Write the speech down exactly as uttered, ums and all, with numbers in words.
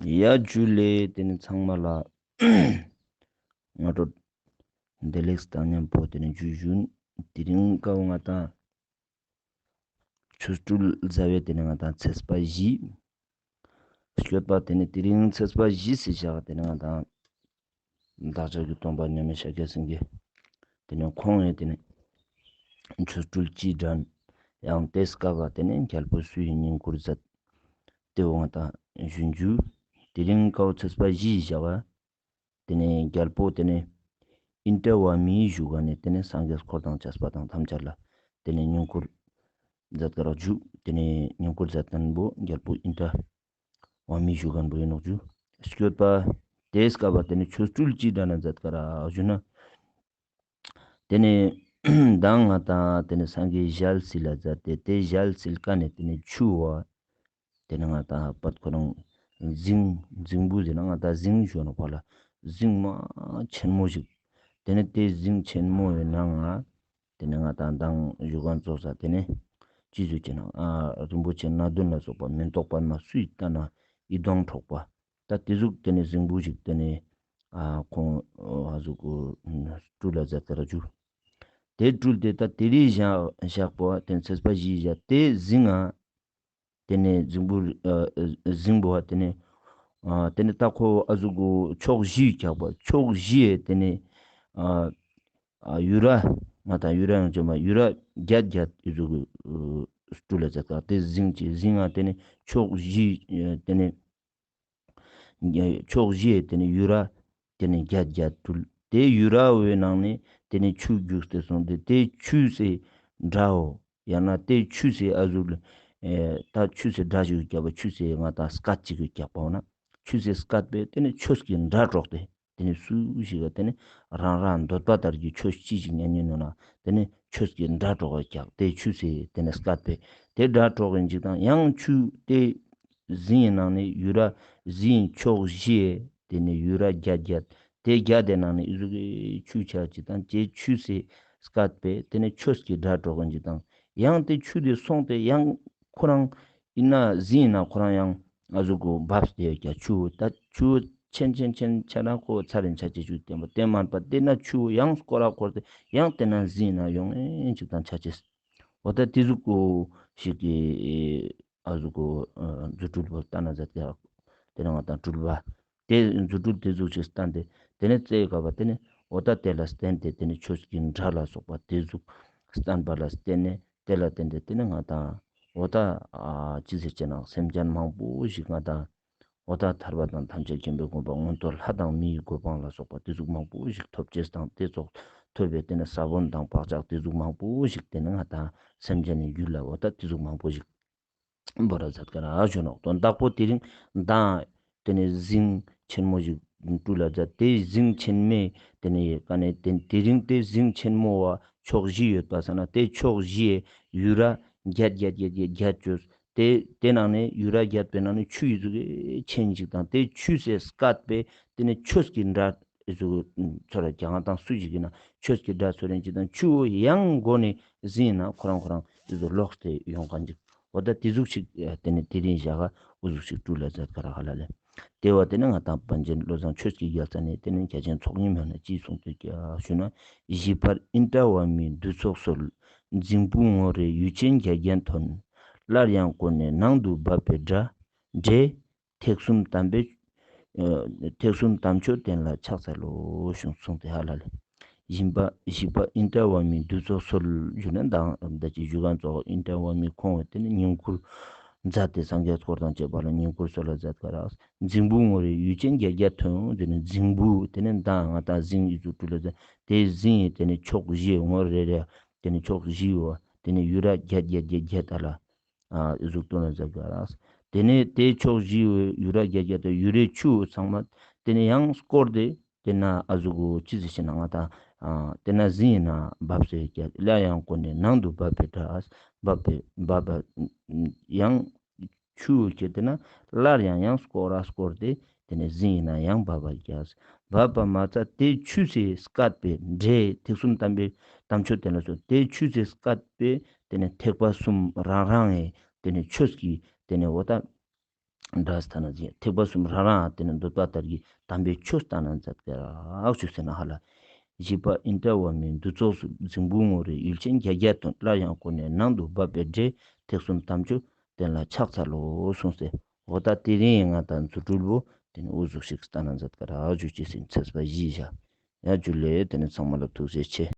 ཡ་ཇུ་ལེ། ཏེ་ནེ་ཚང་མ་ལ་སྔ་དྲོ་བདེ་ལེགས་དང་ཉམ་པོ་ཏེ་ནེ་ཇུ་ཞུན། དེ་རིང་ཀ་བོ་ང་དང་ཆོ་འཕྲུལ་ཟླ་བའི་ཏེ་ནེ་ང་དང་ཚེས་པ་བཞི། སྐྱོད་པ་ཏེ་ནེ་དེ་རིང་ཚེས་པ་བཞི་སི་ཞག་ཏེ་ནེ་ང་དང་བདག་ཅག་གི་སྟོན་པ་མཉམ་མེད་ཤཱཀྱ་སེང་གེ་ཏེ་ནེ་ཁོང་ངི་ཏེ་ནེ་ཆོ་འཕྲུལ་ཅི་དྲན་ཡང་ཏེ་སྐབས་པ་ཏེ་ནེ་རྒྱལ་པོ་སུའི་བསྙེན་བཀུར་མཛད། ཏེ་བོ་ང་དང་ཞུན་ཇུ། དེ་རིང་ཀ་བོ་ཚེས་པ་བཞི་ཞག་ཏེ་ནེ་རྒྱལ་པོ་ཏེ་ནེ་ཨིནྡྲ་ཝརྨའི་བཞུགས་ཁང་ནེ་ཏེ་ནེ་སངས་རྒྱས་འཁོར་དང་བཅས་པ་དང་ཐམས་ཅད་ལ་ཏེ་ནེ་བསྙེན་བཀུར་མཛད་ཀ་རག་ཇུ། ཏེ་ནེ་བསྙེན་བཀུར་མཛད་མཁན་བོ་རྒྱལ་པོ་ཨིནྡྲ་ཝརྨའི་བཞུགས་ཁང་བོ་ཨིན་ནོག་ཇུ། སྐྱོད་པ་ཏེ་སྐབས་པ་ཏེ་ནེ་ཆོ་འཕྲུལ་ཅི་དྲན་ན་མཛད་ཀ་རག་ཞུ་ན། ཏེ་ནེ་མདང་ང་དང་ཏེ་ནེ་སངས་རྒྱས་ཞལ་བསིལ་ལ་མཛད་དེ་ཏེ་ཞལ་བསིལ་ཀ་ནེ་ཏེ་ནེ་ཆུ་བོ་ཏེ་ནེ་ང་དང་པད་ཁོ་རང་རྫིང་རྫིང་བུ་ཟེར་ན་ང་དང་རྫིང་ཞུ་ནོག་པ་ལ་རྫིང་མ་ཆེན་མོ་ཞིག། ཏེ་ནེ་ཏེ་རྫིང་ཆེན་མོ་ཡི་ནང་ང་ཏེ་ནེ་ང་དང་མདང་ཞུ་ཁན་ཙོགས་ས་ཏེ་ནེ་ཅི་ཞུ་ཅེ་ན་ཨ་རིན་པོ་ཆེ་སྣ་བདུན་ལ་སོགས་པ་མེ་ཏོག་པདྨ་སུའི་ལྟ་ན་ཡིད་དབང་འཕྲོག་པ། ད་ཏེ་ཟུག་ཏེ་ནེ་རྫིང་བུ་ཞིག་ཏེ་ནེ་ཨ་ཁོང་ཨ་ཟུག་སྤྲུལ་ལ་མཛད་དེ་ར་ཇུ། ཏེ་སྤྲུལ་ཏེ་ད་དེ་རིང་ཞག་པོ་ཏེ་ཚེས་པ་བཞི་ཞག་ཏེ་རྫིང་ང་ཏེ་ནེ་རྫིང་བུ་ཨ་རྫིང་བུ་བ་ཏེ་ནེ་ཨ་ཏེ་ནེ་ད་ཁོ་ཨ་ཟུག་གུ་ཕྱོགས་བཞི་ཁྱག་པ་ཕྱོགས་བཞི་ཡེ་ཏེ་ནེ་ཨ་ཨ་ཡུ་ར་ང་དང་ཡུ་ར་ཡང་ཅོ་མ་ཡུ་ར་བརྒྱད་བརྒྱད་ཨི་ཟུག་གུ་སྤྲུལ་ལ་མཛད་ཀ་ཏེ་རྫིང་ཅི་རྫིང་ང་ཏེ་ནེ་ཕྱོགས་བཞི་ཨ་ཏེ་ནེ་ཕྱོགས་བཞི་ཡེ་ཏེ་ནེ་ཡུ་ར་ཏེ་ནེ་བརྒྱད་བརྒྱད་སྤྲུལ། ཏེ་ཡུ་ར་བོའི་ནང་ནེ་ཏེ་ནེ་ཆུ་རྒྱུགས་ཏེ་སོང་སྟེ་ཏེ་ཆུ་སེ་སྒྲ་བོ་ཡང་ན་ཏེ་ཆུ་སེ་ཨ་ཟུག་ཨེ་ད་ཆུ་སེ་སྒྲ་ཞིག་རྒྱག་པ་ཆུ་སེ་ང་དང་སྐད་ཅིག་རྒྱག་པ་འོ་ན་ཆུ་སེ་སྐད་པས་ཏེ་ནེ་ཆོས་ཀྱི་སྒྲ་སྒྲོགས་ཏེ་ཏེ་ནེ་སུ་ཞིག་ག་ཏེ་ནེ་རང་རང་འདོད་པ་ལྟར་གྱི་ཆོས་ཅི་ཞིག་ཉན་ཉན་ནོ་ན་ཏེ་ནེ་ཆོས་ཀྱི་སྒྲ་སྒྲོགས་རྒྱག་ཏེ་ཆུ་སེ་ཏེ་ནེ་སྐད་པས་ཏེ་སྒྲ་སྒྲོགས་ཨིན་ཅིག་དང་ཡང་ཆུ་ཏེ་རྫིང་ངི་ནང་ནེ་ཡུ་ར་རྫིང་ཕྱོགས་བཞི་ཡེ་ཏེ་ནེ་ཡུ་ར་བརྒྱད་བརྒྱད་ཏེ་བརྒྱད་དེ་ནང་ནེ་ཨི་ཟུག་གི་ཆུ་ཆ་ཅིག་དང་ཅེ་ཆུ་སེ་སྐད་པས་ཏེ་ནེ་ཆོས་ཀྱི་སྒྲ་སྒྲོགས་ཨིན་ཅིག་དང་ཡང་ཏེ་ཆུ་ཏེ་སོང་སྟེ་ཡང་ཁོ་རང་ཨིན་ན་རྫིང་ངི་ནང་ཁོ་རང་ཡང་ཨ་ཟུག་གུ་བབས་ཏེ་ཡོད་ཀྱག་ཆུ་བོ་ད་ཆུ་བོ་ཆེན་ཆེན་ཆེན་ཆ་ན་ཁོ་ཚར་རིན་ཆ་ཅེས་ཞུ་ཏེ་མ་ཏེ་མན་པ་ཏེ་ན་ཆུ་བོ་ཡང་སྐོར་ར་སྐོར་ཏེ་ཡང་ཏེ་ན་རྫིང་ངི་ནང་ཡོང་ཨིན་ཅིག་དང་ཆ་ཅེས། འོ་ད་ཏེ་ཟུག་གུ་ཞིག་གི་ཨ་ཟུག་གུ་རྫུ་འཕྲུལ་བོ་སྟན་ན་མཛད་ཀྱག་ཏེ་ནེ་ང་དང་སྤྲུལ་པ་ཏེ་རྫུ་འཕྲུལ་ཏེ་ཟུག་ཞིག་སྟན་ཏེ་ཏེ་ནེ་ཙེ་ག་བ་ཏེ་ནེ་འོ་ད་ཏེ་ལ་བརྟེན་ཏེ་ཏེ་ནེ་ཆོས་ཀྱི་སྒྲ་ལ་སོགས་པ་ཏེ་ཟུག་སྟན་པ་ལ་བརྟེན་ནེ་ཏེ་ལ་བརྟེན་ཏེ་ཏེ་ནེ་ང་དང་འོ་ད་ཨ་ཅི་ཟེར་ཅེ་ན་སེམས་ཅན་མང་པོ་ཞིག་ང་དང་འོ་ད་ཐར་པ་དང་ཐམས་ཅད་མཁྱེན་པའི་གོ་འཕང་མངོན་མཐོ་ལྷ་དང་མིའི་གོ་འཕང་ལ་སོགས་པ་ཏེ་ཟུག་མང་པོ་ཞིག་ཐོབ་ཅེས་དང་ཏེ་ཙོགས་ཐོབ་པའི་ཏེ་ནེ་ས་བོན་དང་བག་ཆགས་ཏེ་ཟུག་མང་པོ་ཞིག་ཏེ་ནེ་ང་དང་སེམས་ཅན་ནི་རྒྱུད་ལ་འོ་ད་ཏེ་ཟུག་མང་པོ་ཞིག་བོར་ར་མཛད་ཀ་རག་ཞུ་ནོག་དོན་དག་པོ་དེ་རིང་མདང་ཏེ་ནེ་རྫིང་ཆེན་མོ་ཞིག་སྤྲུལ་ལ་མཛད་དེ་རྫིང་ཆེན་མོའི་ཏེ་ནེ་ཀ་ནེ་ཏེ་དེ་རིང་ཏེ་རྫིང་ཆེན་མོ་བ་ཕྱོགས་བཞི་ཡོད་པ་ས་ན་ཏེ་ཕྱོགས་བཞི་ཡི་ཡུ་ར་བརྒྱད་བརྒྱད་བརྒྱད་བརྒྱད་བརྒྱད་ཅོས་ཏེ་ཏེ་ནང་ནེ་ཡུ་ར་བརྒྱད་པའི་ནང་ནེ་ཆུ་ཡི་ཟུག་གི་ཆེན་ཞིག་དང་ཏེ་ཆུ་སེ་སྐད་པས་ཏེ་ནེ་ཆོས་ཀྱི་སྒྲ་ཨི་ཟུག་ཚོར་ར་རྒྱ་ང་དང་སུ་ཞིག་ཡིན་ན་ཆོས་ཀྱི་སྒྲ་ཚོར་རིན་ཅིག་དང་ཆུ་བོ་ཡང་མགོ་ནེ་རྫིང་ངི་ནང་ཁོ་རང་ཁོ་རང་ཨི་ཟུག་ལོགས་ཏེ་ཡོང་ཁན་ཅིག་འོ་ད་ཏེ་ཟུག་ཞིག་ཏེ་ནེ་དེ་རིང་ཞག་ག་འུ་ཟུག་ཞིག་སྤྲུལ་ལ་མཛད་ཀ་རག་ཧ་ལ་ལེ། ཏེ་བ་ཏེ་ནེ་ང་དང་པཎ་ཆེན་བློ་བཟང་ཆོས་ཀྱི་རྒྱལ་མཚན་ནེ་ཏེ་ནེ་རྒྱ་ཆེན་ཚོགས་གཉིས་མ་ན་ཅི་གསུངས་ཏེ་ཞུ་ན། བཞི་པར་ཨིནྡྲ་ཝརྨའི་འདུ་ཚོགས་གསོལ། རྫིང་བུ་ངོ་རེ་ཡུལ་ཅན་རྒྱལ་བརྒྱན་ཐོན། སླར་ཡང་བསྐོར་ནས་ནང་དུ་བབས་པའི་སྒྲ། འདྲེ། ཐེག་གསུམ་དམ་པའི་ཨ་ཐེག་གསུམ་དམ་ཆོས་བསྟན་ལ་ཕྱག་འཚལ་ལོ་གསུངས་ཏེ་ཧ་ལ་ལེ། བཞི་པ་བཞི་པ་ཨིནྡྲ་ཝརྨའི་འདུ་ཚོགས་གསོལ་ཞུ་ན་མདང་ད་ཅི་ཞུ་ཁན་ཙོགས་ཨིནྡྲ་ཝརྨའི་ཁོང་ཏེ་ནེ་བསྙེན་བཀུར་མཛད་དེ་སངས་རྒྱས་འཁོར་དང་བཅས་པ་ལ་བསྙེན་བཀུར་གསོལ་ལ་མཛད་ཀ་རག་རྫིང་བུ་ངོ་རེ་ཡུལ་ཅན་རྒྱལ་བརྒྱན་ཐོན། ཏེ་ནེ་རྫིང་བུ་ཏེ་ནེ་མདང་ང་དང་རྫིང་ཨི་ཟུག་སྤྲུལ་ལ་མཛད་དེ་རྫིང་ཏེ་ནེ་ཕྱོགས་བཞི་ངོ་རེ་རེ་ཏེ་ནེ་ཕྱོགས་བཞི་བོ་ཏེ་ནེ་ཡུ་ར་བརྒྱད་བརྒྱད་བརྒྱད་བརྒྱད་ད་ལ། ཨ་ཨི་ཟུག་སྟོན་ན་མཛད་ཀ་རག་ཏེ་ནེ་ཏེ་ཕྱོགས་བཞི་བོ་ཡུ་ར་བརྒྱད་བརྒྱད་ད་ཡུ་རའི་ཆུ་བོ་ཚང་མ་ཏེ་ནེ་ཡང་སྐོར་ཏེ་ཏེ་ན་ཨ་ཟུག་གུ་ཅི་ཟེར་ཞེ་ན་ང་དང་ཨ་ཏེ་ན་རྫིང་ངི་ནང་བབས་སེ་ཀྱག་སླར་ཡང་བསྐོར་ནས་ནང་དུ་བབས་པའི་སྒྲ། བབས་པའི་བབས་པ་ཡང་ཆུ་བོ་ཁྱེར་ཏེ་ན་སླར་ཡང་ཡང་སྐོར་ར་སྐོར་ཏེ་ཏེ་ནེ་རྫིང་ངི་ནང་ཡང་བབས་པ་ཀྱག་བབས་པ་མ་ཚད་ཏེ་ཆུ་སེ་སྐད་པའི་འདྲེ་ཐེག་གསུམ་དམ་པའི་དམ་ཆོས་བསྟན་ལ་སོགས་ཏེ་ཆུ་སེ་སྐད་པའི་ཏེ་ནེ་ཐེག་པ་གསུམ་རང་རང་ངི་ཏེ་ནེ་ཆོས་ཀྱི་ཏེ་ནེ་འོ་ད་ འདྲ་སྟན་ན་ཟེར། ཐེག་པ་གསུམ་རང་རང་དེ་ནི་འདོད་པ་ལྟར་གྱི་དམ་པའི་ཆོས་སྟན་ན་མཛད་ཀྱག་ཞུ་ཟེར་ན་ཧ་ལ། བཞི་པ་ཨིནྡྲ་བྷཱུ་མིའི་འདུ་ཚོགས་སུ། རྫིང་བུ་ངོ་རིས་ཡུལ་ཆེན་བརྒྱད་བརྒྱ་དང་། སླར་ཡང་བསྐོར་ནས་ནང་དུ་བབས་པའི་འབྲས། ཐེག་གསུམ་དམ་ཆོས་དེ་ལ་ཕྱག་འཚལ་ལོ་གསུངས་ཏེ། འོ་ད་དེ་རིང་ང་དང་རྫུ་འཕྲུལ་བོ་དེ་ནི་འུ་ཟུག་ཞིག་སྟན་ན་མཛད་ཀྱག་ཞུ་ཅེས་ཨིན། ཚེས་པ་བཞི་ཞག་ཡ་ཇུ་ལེ། དེ་ནི་ཚང་མ་ལ་ཐུགས་རྗེ་ཆེ།